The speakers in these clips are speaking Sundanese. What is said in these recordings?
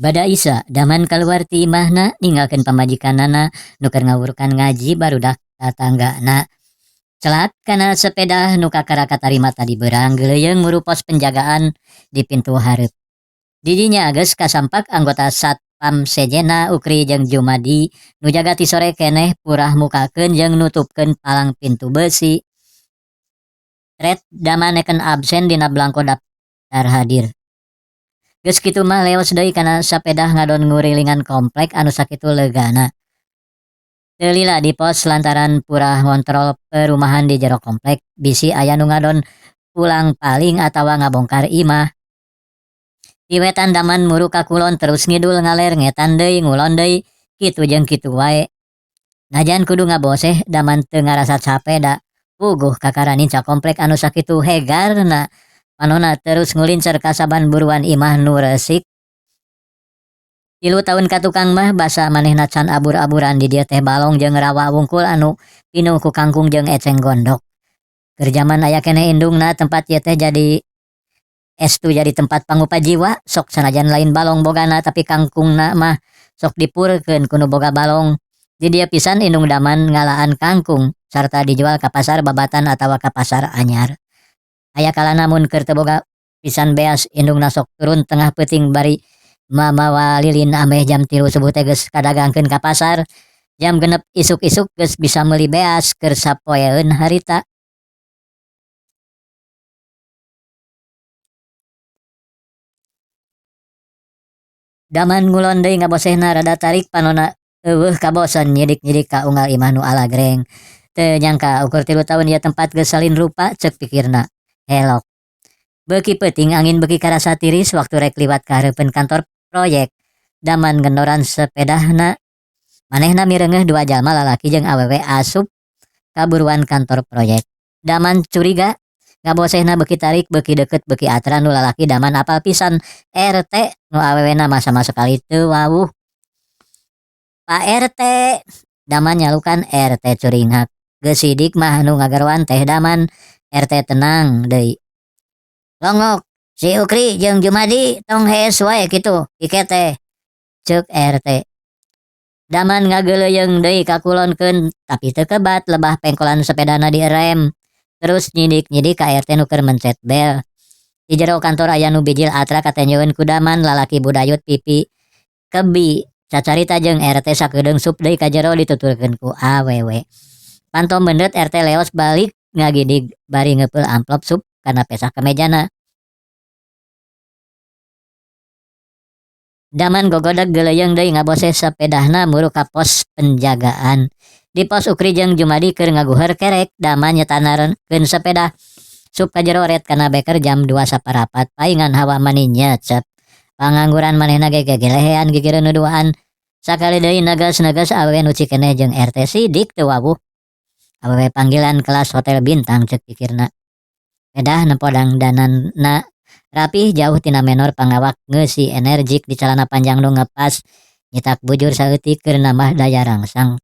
Bada Isya, Daman kaluar ti imahna ninggalkeun pamajikanana nu keur ngawurukan ngaji barudak tatanggana. Celak kana sepedah nu kakara katarima tadi beurang geuleuyeung muru pos penjagaan di pintu hareup. Di dinya geus kasampak anggota Satpam sejenna Ukri jeung Jumadi nu jaga ti sore keneh purah mukakeun jeung nutupkeun palang pintu beusi. Ret Daman neken absen dina blangko daptar hadir. Geus kitu mah leos deui kana sapedah ngadon ngurilingan komplek anu sakitu legana. Teu lila di pos lantaran purah ngontrol perumahan di jero komplek bisi aya nu ngadon pulang paling atawa ngabongkar imah. Ti wetan Daman muru ka kulon terus ngidul ngaler ngetan deui ngulon deui kitu jeung kitu wae. Najan kudu ngaboseh Daman teu ngarasa cape da puguh kakara nincak komplek anu sakitu hegarna. Panona terus ngulincer ka saban buruan imah nu resik. 3 taun ka tukang mah basa manehna can abur-aburan di dieu teh balong jeung rawa wungkul anu pinuh ku kangkung jeung eceng gondok. Keur jaman aya keneh indungna tempat ieu teh jadi estu jadi tempat pangupa jiwa sok sanajan lain balong bogana tapi kangkungna mah sok dipurkeun ku nu boga balong. Di dieu pisan indung Daman ngalaan kangkung sarta dijual ka pasar Babatan atawa ka pasar Anyar. Aya kalana mun keur teu boga pisan beas indungna sok turun tengah peuting bari mamawa lilin ameh jam 3 subuh teh geus kadagangkeun ka pasar. Jam 6 isuk-isuk geus bisa meuli beas keur sapoeun harita. Daman ngulon deui ngabosehna rada tarik panona eueuh kabosan nyidik-nyidik ka unggal imah nu alagreng. Teu nyangka ukur 3 taun ieu tempat geus salin rupa ceuk pikirna. Helok. Beuki peuting angin beuki karasa tiris waktu rek liwat ka hareupeun kantor proyek. Daman ngendoran sepedahna. Manehna mireungeuh 2 jalma lalaki jeung awewe asup ka buruan kantor proyek. Daman curiga ngabosehna beuki tarik beuki deukeut beuki atra nu lalaki Daman apal pisan RT nu awewena mah sama sekali teu wawuh. Pak RT Daman nyalukan RT curinghak. Geus sidik mah nu ngageroan teh Daman. RT tenang deui. Longok si Ukri jeung Jumadi tong hees wae kitu ike teh ceuk RT. Daman ngageuleuyeng deui ka kulonkeun tapi teu kebat lebah pengkolan sepedana direm. Terus nyidik-nyidik ka RT nu keur mencet bel. Di jero kantor aya nu bijil atra katenyeun ku Daman lalaki budayut pipi kebi cacarita jeung RT sakedeung sup deui ka jero dituturkeun ku awewe. Panto mendhet RT leos balik ngagidig bari ngepeul amplop sup kana pesah kamejana. Daman gogodeg geuleuyeung deui ngaboseh sepedahna muru ka pos penjagaan. Di pos Ukri jeung Jumadi keur ngaguheur kerek, Daman nyetanarkeun sepeda. Sup ka jero ret kana beker jam 2 saparapat paingan hawa mani nyecep. Pangangguran manehna ge gegelehean gigireun nu duaan. Sakali deui neges-neges awewe nu cikeneh jeung RT sidik teu wawuh. Awewe panggilan kelas hotel bintang ceuk pikirna. Pedah nempo dangdananna rapih jauh tina menor pangawak ngeusi energik di calana panjang nu ngepas nyitak bujur saeutik keur nambah daya rangsang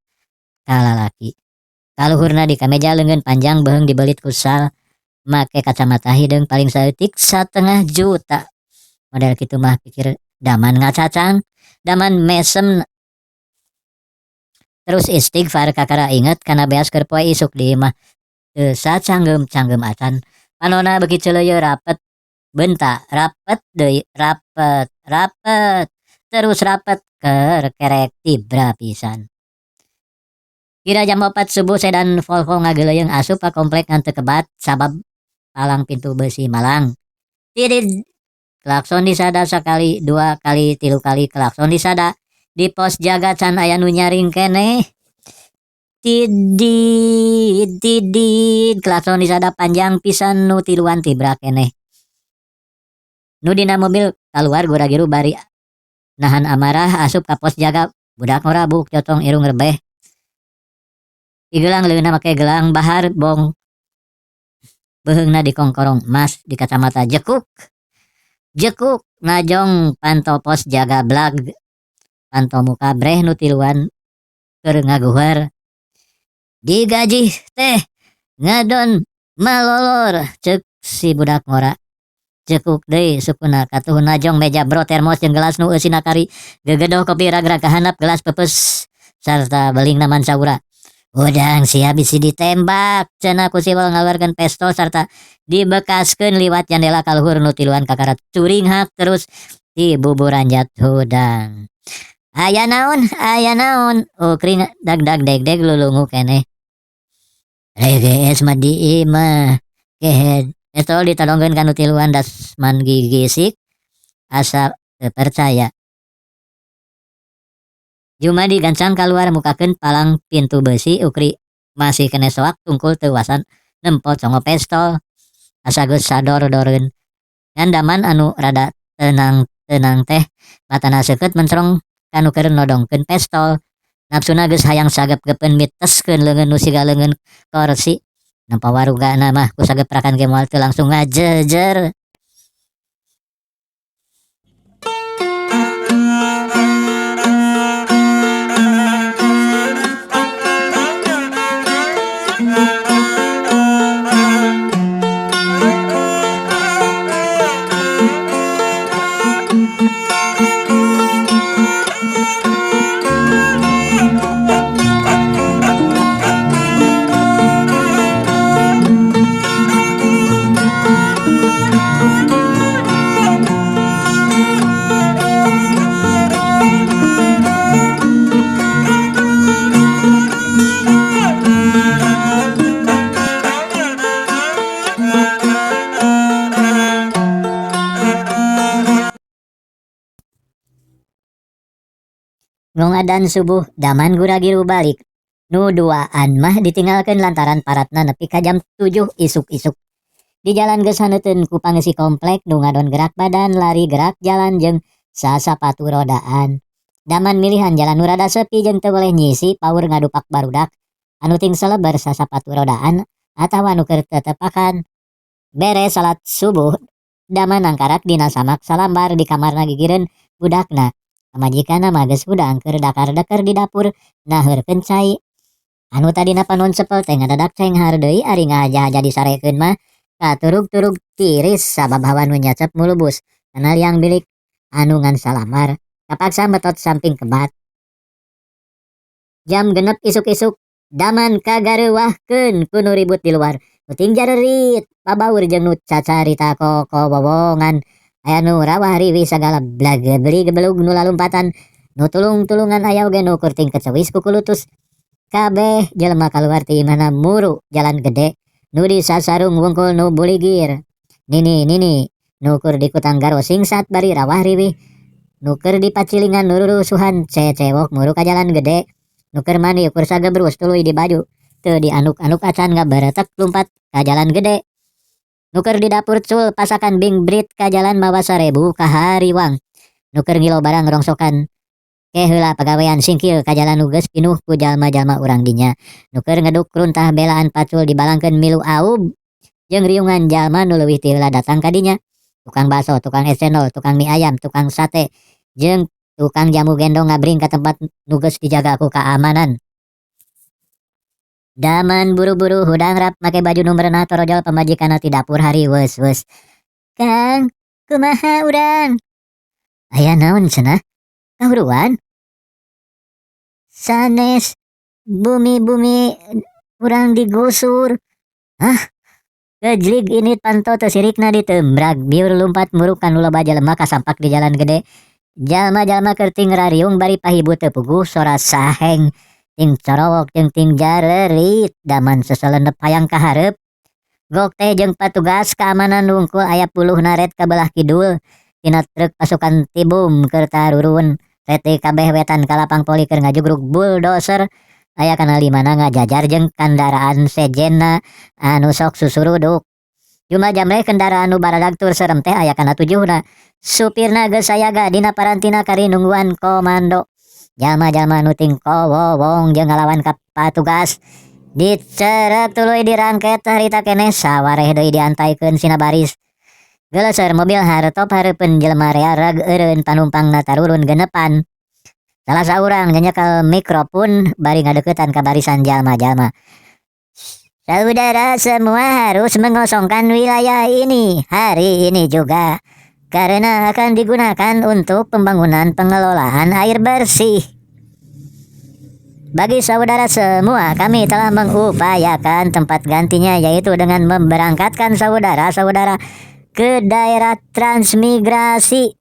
ka lalaki. Kaluhurna di kameja leungeun panjang beuheung dibelit ku sal make kacamata hideung paling saeutik satengah juta. Model kitu mah pikir Daman ngacacang, Daman mesem terus istighfar kakara inget kana beas keur poe isuk di imah. Teu sacanggem-canggem acan. Panona beuki ceuleuyeut rapet bentak rapet deui rapet rapet terus rapet keur kerek tibra pisan. Kira jam 4 subuh sedan Volvo ngageuleuyeng asup ka komplek ngan teu kebat sabab palang pintu beusi malang. Tidid klakson disada sakali, 2 kali, 3 kali klakson disada. Di pos jaga can aya nu nyaring keneh. Tidid tidid klakson disada panjang pisan nu tiluan tibra keneh. Nu dina mobil kaluar gura-giru bari nahan amarah asup ka pos jaga budak ngora buk cotong irung rebeh. Igelang leungeunna make gelang bahar bong beuheungna dikongkorong emas di kacamata jekuk. Jekuk ngajong panto pos jaga blag panto muka breh nu tiluan keur ngaguheur. Digajih teh ngadon malolor ceuk si budak ngora. Cekuk deui sukuna katuhu najong meja bro termos jeung gelas nu eusina kari gegedoh kopi ragrag ka handap gelas peupeus sarta belingna mansaura. Hudang sia bisi ditembak cenah ku Siwal ngaluarkeun pestol sarta dibekaskeun liwat jandela ka luhur nu tiluan kakara curinghak terus tibuburanjat hudang. Aya naon aya naon Ukri dagdag degdeg lulungu keneh. Regees mah di imah kehed pestol ditodongkeun ka nu tiluan Dasman gigisik asa teu percaya. Jumadi gancang kaluar mukakeun palang pintu beusi Ukri masih keneh soak tungkul teu wasan nempo congo pestol asa geus sador-doreun. Ngan Daman anu rada tenang-tenang teh matana seukeut mencrong ka nu keur nodongkeun pestol. Nafsuna geus hayang sagep-gepeun miteskeun leungeun nu siga leungeun korsi. Nempo warugana mah ku sageprakan ge moal teu langsung ngajejer. Ngongadan subuh Daman gura-giru balik. Nu duaan mah ditinggalkeun lantaran paratna nepi ka jam 7 isuk-isuk. Di jalan geus haneuteun ku pangeusi komplek nu ngadon gerak badan lari gerak jalan jeung sasapatu rodaan. Daman milihan jalan nu rada sepi jeung teu boleh nyisi paur ngadupak barudak anu ting selebar sasapatu rodaan atawa nu keur tetepakan. Beres salat subuh Daman nangkarak dina samak salambar di kamarna gigireun budakna. Pamajikanna mah geus hudang keur dakar-deker di dapur naheurkeun cai. Anu tadina panon cepel teh ngadadak cenghar deui ari ngahaja-haja disarekeun mah katurug-turug tiris sabab hawa nu nyacep mulubus kana liang bilik anu ngan salambar kapaksa metot samping kebat. Jam 6 isuk-isuk Daman kagareuwahkeun ku nu ribut di luar. Nu ting jarerit pabaur jeung nu cacarita kokowowongan. Aya nu rawah riwih sagala blagebli gebelug nu lalumpatan nu tulung-tulungan aya oge nu kurting kecewis ku kulutus. Kabeh jelema kaluar ti imahna muru jalan gede nu disasarung wungkul nu buligir. Nini nini nu keur dikutang garo singsat bari rawah riwih nu keur dipacilingan nu rurusuhan cecewok muru ka jalan gede nu keur mandi ukur sagebrus tuluy di baju teu dianuk-anuk acan ngabaretek lumpat ka jalan gede. Nu keur di dapur cul pasakan bingbrit ka jalan mawa 1000 ka hariwang. Nu keur ngilo barang rongsokan ke heula pagawean singkil ka jalan nu geus pinuh ku jalma-jalma urang dinya. Nu keur ngeduk runtah belaan pacul dibalangkeun milu aub jeung riungan jalma nu leuwih ti heula datang ka dinya. Tukang baso, tukang es cendol, tukang mie ayam, tukang sate jeung tukang jamu gendong ngabring ka tempat nu geus dijaga ku kaamanan. Daman buru-buru hudang rap make baju nu merenah torojol pamajikanna ti dapur hariweus-weus. Kang, kumaha urang? Aya naon cenah? Kahuruan? Sanes bumi-bumi urang digusur. Hah? Gejlig ini panto teu sirikna ditembrag biur lumpat muruk ka nu loba jelema kasampak di jalan gede. Jalma-jalma keur ting rariung bari pahibu teu puguh sora saheng. Ting corowok jeung ting jarerit Daman seselenep hayang ka hareup. Gok teh jeung patugas keamanan wungkul aya puluhna ret ka belah kidul. Tina truk pasukan tibum keur tarurun. Ret deui kabeh wetan ka lapang poli keur ngajugrug bulldozer. Aya kana limana ngajajar jeung kandaraan sejenna anu sok susuruduk. Jumlah jamreh kendaraan nu baradag tur serem teh aya kana 7na. Supirna geus sayaga dina parantina kari nungguan komando. Jalma-jalma nu ting kowowong jeung ngalawan ka patugas dicerek tuluy dirangket harita keneh sawareh deui diantaikeun sina baris. Geuleser mobil hartop hareupeun jelema rea reg eureun panumpangna tarurun genepan. Salah saurang nyenyekel mikrofon bari ngadeuketan ka barisan jalma-jalma. Saudara semua harus mengosongkan wilayah ini hari ini juga karena akan digunakan untuk pembangunan pengelolaan air bersih. Bagi saudara semua, kami telah mengupayakan tempat gantinya, yaitu dengan memberangkatkan saudara-saudara ke daerah transmigrasi.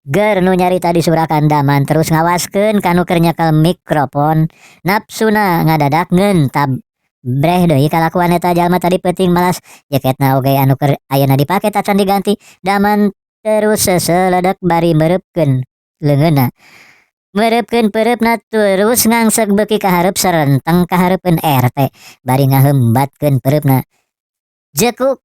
Ger nu nyarita disurakan Daman terus ngawaskeun ka nu keur nyekel mikrofon. Napsuna ngadadak ngentab. Breh deui kalakuan eta jalma tadi peuting, malas jaketna oge anu keur ayeuna dipake tacan diganti. Daman terus seseledek bari meureupkeun leungeunna. Meureupkeun peureupna terus ngangsek beuki ka hareup serenteng ka hareupeun RT bari ngahembatkeun peureupna. Jekuk.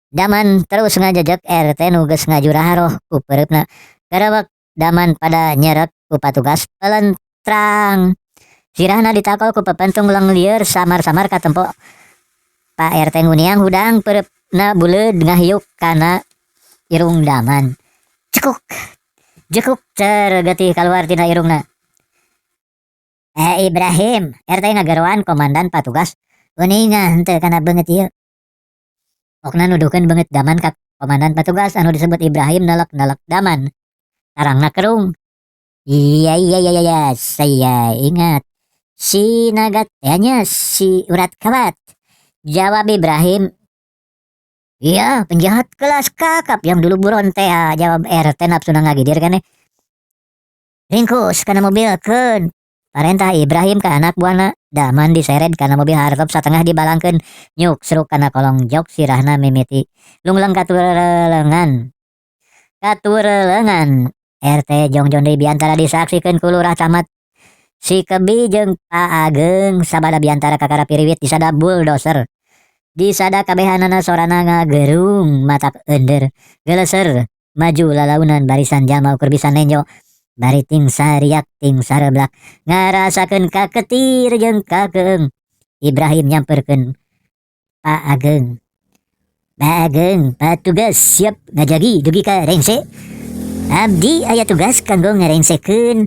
Daman terus ngajejek RT nu geus ngajuraharoh ku peureupna. Garewek Daman pada nyerek ku patugas pelentrang. Sirahna ditakol ku pepentung lenglieur samar-samar katempo. Pak RT nguniang hudang, peureupna buleud ngahiuk kana irung Daman. Cekuk. Jekuk, cer getih kaluar tina irungna. Eh, Ibrahim, RT ngageroan komandan patugas. Uninga henteu kana beungeut ieu? Pokna nuduhkeun beungeut Daman ka komandan patugas anu disebut Ibrahim nelek-nelek Daman. Tarangna kerung. Iya, saya ingat. Si naga nya si urat kawat. Jawab Ibrahim. Iya, penjahat kelas kakap yang dulu buron teh, jawab RT nafsu ngagidir kan. Ringkus kana mobil keun. Parentah Ibrahim ke anak buahna. Daman diseret kana mobil hartop satengah dibalangkeun, nyuk seruk kana kolong jok, sirahna mimiti lungleng katurelengan. Katurelengan RT jongjon deui biantara disaksikeun ku lurah, camat, si Kebi jeung Pak Ageng sabada biantara kakara piriwit disada bulldozer. Disada kabehanana, sorana ngagerung matak ender. Geleser maju lalaunan barisan jalma ukur bisa nenjo bari ting sariak ting sareblak ngarasakeun kaketir jeung kakeung. Ibrahim nyamperkeun Pak Ageng. Pak Ageng, patugas siap ngajagi dugi ka rengse. Abdi aya tugas kanggo ngarengsekeun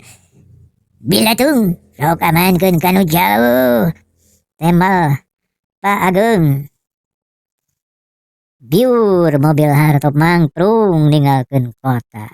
bilatung, sok amankeun kanu jauh. Tembal Pak Ageng. Biur mobil hartop mangprung ninggalkeun kota.